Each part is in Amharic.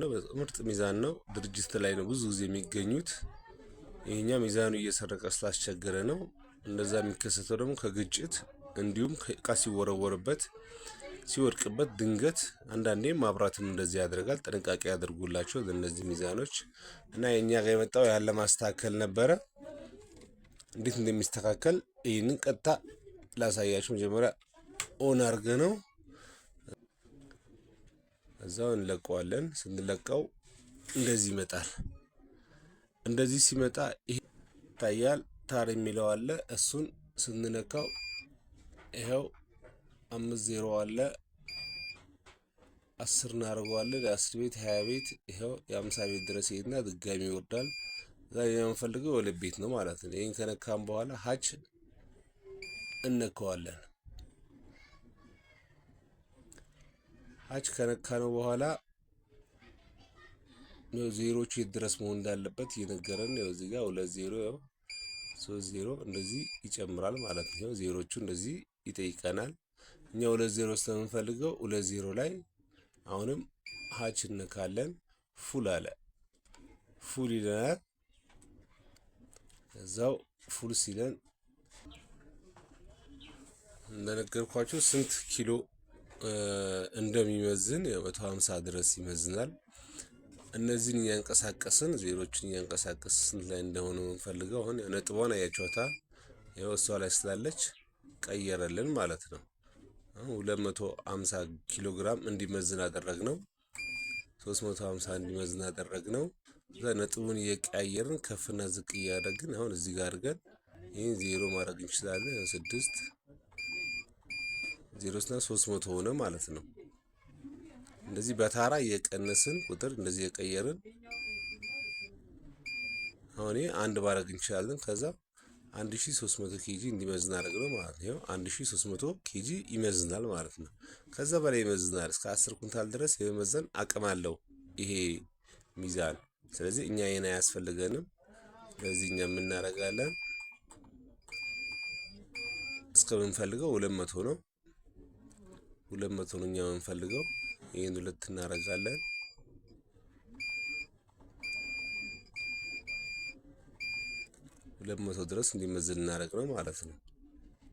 ነው። ምርጥ ሚዛን ነው። ድርጅት ላይ ነው ብዙ ጊዜ የሚገኙት። ይሄኛ ሚዛኑ እየሰረቀ ስላስቸገረ ነው። እንደዛ የሚከሰተው ደግሞ ከግጭት እንዲሁም እቃ ሲወረወርበት ሲወድቅበት ድንገት አንዳንዴም ማብራትም እንደዚህ ያደርጋል። ጥንቃቄ ያድርጉላቸው እነዚህ ሚዛኖች እና የእኛ ጋር የመጣው ያለ ማስተካከል ነበረ። እንዴት እንደሚስተካከል ይህንን ቀጥታ ላሳያችሁ። መጀመሪያ on አድርገ ነው እዛው እንለቀዋለን። ስንለቀው እንደዚህ ይመጣል። እንደዚህ ሲመጣ ይሄ ይታያል። tare የሚለው አለ። እሱን ስንነካው ይኸው 50 አለ። 10 እናደርገዋለን። የ10 ቤት 20 ቤት ይኸው የ50 ቤት ድረስ ይሄድና ድጋሚ ይወርዳል። እዛ የምንፈልገው ወደ ቤት ነው ማለት ነው። ይህን ከነካም በኋላ hatch እነካዋለን። hatch ከነካነው በኋላ ዜሮቹ የት ድረስ መሆን እንዳለበት እየነገረን ነው። እዚህ ጋር 2 ዜሮ 3 ዜሮ እንደዚህ ይጨምራል ማለት ነው። ዜሮቹ እንደዚህ ይጠይቀናል። እኛ 2 ዜሮ ስለምንፈልገው 2 ዜሮ ላይ አሁንም hatch እነካለን። full አለ full ይለናል። እዛው full ሲለን እንደነገርኳቸው ስንት ኪሎ እንደሚመዝን 150 ድረስ ይመዝናል። እነዚህን እያንቀሳቀስን ዜሮችን እያንቀሳቀስን ስንት ላይ እንደሆነ የምንፈልገው አሁን ነጥቧን አያችኋታ፣ ይኸው እሷ ላይ ስላለች ቀየረልን ማለት ነው። አሁን 250 ኪሎ ግራም እንዲመዝን አደረግነው። 350 እንዲመዝን አደረግነው። እዛ ነጥቡን እየቀያየርን ከፍና ዝቅ እያደረግን አሁን እዚህ ጋር አድርገን ይህን ዜሮ ማድረግ እንችላለን። 6 ዜሮ ስና 300 ሆነ ማለት ነው። እንደዚህ በታራ እየቀነስን ቁጥር እንደዚህ እየቀየርን አሁን ይሄ አንድ ማድረግ እንችላለን። ከዛ 1300 ኬጂ እንዲመዝን አደረግነው ማለት ነው። ይኸው 1300 ኬጂ ይመዝናል ማለት ነው። ከዛ በላይ ይመዝናል። እስከ 10 ኩንታል ድረስ የመመዘን አቅም አለው ይሄ ሚዛን። ስለዚህ እኛ ይሄን አያስፈልገንም። ስለዚህ እኛ የምናደርጋለን እስከምንፈልገው 200 ነው። 200 ነው እኛ የምንፈልገው። ይህን ሁለት እናደርጋለን። 200 ድረስ እንዲመዝን እናደርግ ነው ማለት ነው።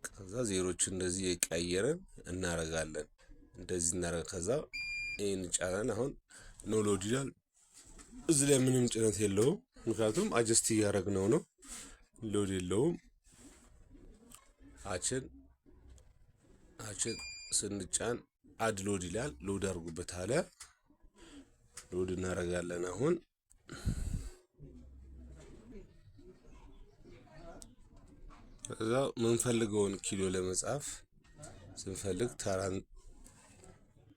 ከዛ ዜሮችን እንደዚህ የቀየርን እናደርጋለን። እንደዚህ እናደርግ ከዛ ይህን ጫናን አሁን no load ይላል። እዚህ ላይ ምንም ጭነት የለውም፣ ምክንያቱም adjust እያደረግነው ነው። load የለውም። hatch ን hatch ን ስንጫን add load ይላል። load አድርጉበት አለ። load እናደርጋለን አሁን ከዛ የምንፈልገውን ኪሎ ለመጻፍ ስንፈልግ ታራን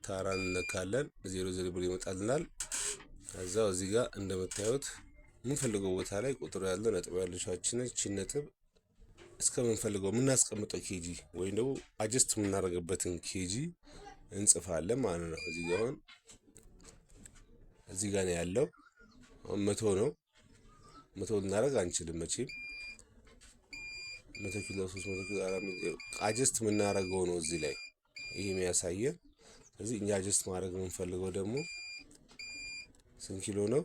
ታራን እነካለን። 0 0 ብሎ ይመጣልናል። ከዛ እዚህ ጋር እንደምታዩት የምንፈልገው ቦታ ላይ ቁጥሩ ያለው ነጥብ ያለቻችን እቺን ነጥብ እስከምንፈልገው የምናስቀምጠው ኬጂ ወይም ደግሞ adjust የምናደርግበትን ኬጂ እንጽፋለን ማለት ነው። እዚህ ጋር አሁን እዚህ ጋር ነው ያለው። አሁን 100 ነው። 100 ልናደርግ አንችልም መቼም 100 ኪሎ 300 ኪሎ adjust የምናደርገው ነው እዚህ ላይ ይሄ የሚያሳየን። ስለዚህ እኛ adjust ማድረግ የምንፈልገው ደግሞ ስንት ኪሎ ነው?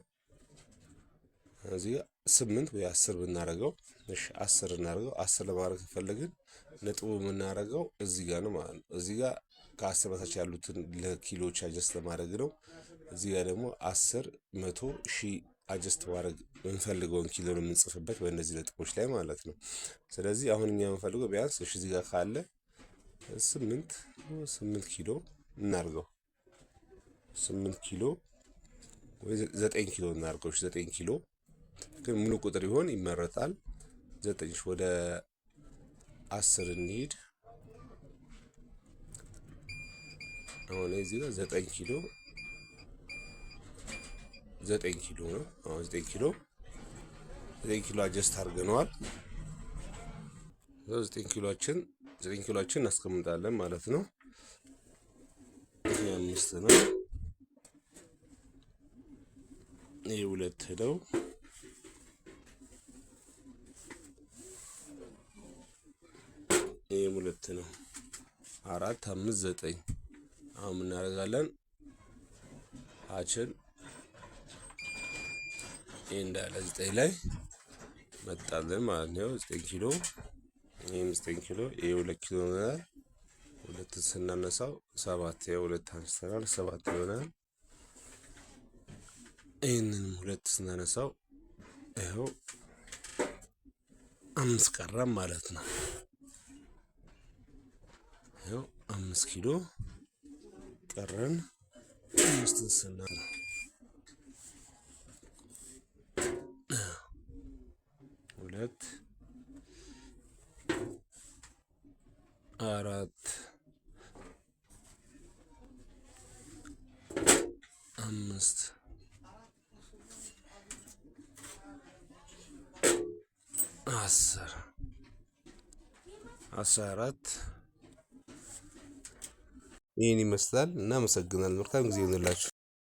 እዚህ ጋር 8 ወይ 10 ብናደርገው፣ እሺ 10 እናደርገው። 10 ለማድረግ ከፈለግን ነጥቡ የምናደርገው እዚህ ጋር ነው ማለት ነው። እዚህ ጋር ከ10 በታች ያሉትን ለኪሎች adjust ለማድረግ ነው። እዚህ ጋር ደግሞ 10 100 ሺህ adjust ማድረግ የምንፈልገውን ኪሎ ነው የምንጽፍበት በእነዚህ ነጥቦች ላይ ማለት ነው። ስለዚህ አሁን እኛ የምንፈልገው ቢያንስ እሺ እዚህ ጋር ካለ 8 8 ኪሎ እናርገው። 8 ኪሎ ወይ 9 ኪሎ እናርገው። እሺ 9 ኪሎ ግን ሙሉ ቁጥር ይሆን ይመረጣል። 9 ወደ 10 እንሂድ። አሁን እዚህ ጋር 9 ኪሎ 9 ኪሎ ነው። አሁን 9 ኪሎ 9 ኪሎ adjust አድርገነዋል። 9 ኪሎአችን 9 ኪሎአችን እናስቀምጣለን ማለት ነው። ይሄ 5 ነው። ይሄ 2 ነው። ይሄ 2 ነው። 4 5 9 አሁን እናደርጋለን hatch ን ይህ እንዳለ 9 ላይ መጣልን ማለት ነው። 9 ኪሎ፣ ይህም 9 ኪሎ፣ ይሄ 2 ኪሎ ይሆናል። ሁለት ስናነሳው 7፣ ሁለት አንስተናል፣ 7 ይሆናል። ይህንንም ሁለት ስናነሳው ይኸው 5 ቀረም ማለት ነው። ይኸው 5 ኪሎ ቀረን። አምስትን ስና ሁለት፣ አራት፣ አምስት፣ 10፣ 14። ይህን ይመስላል። እናመሰግናለን። መልካም ጊዜ ይሆንላችሁ።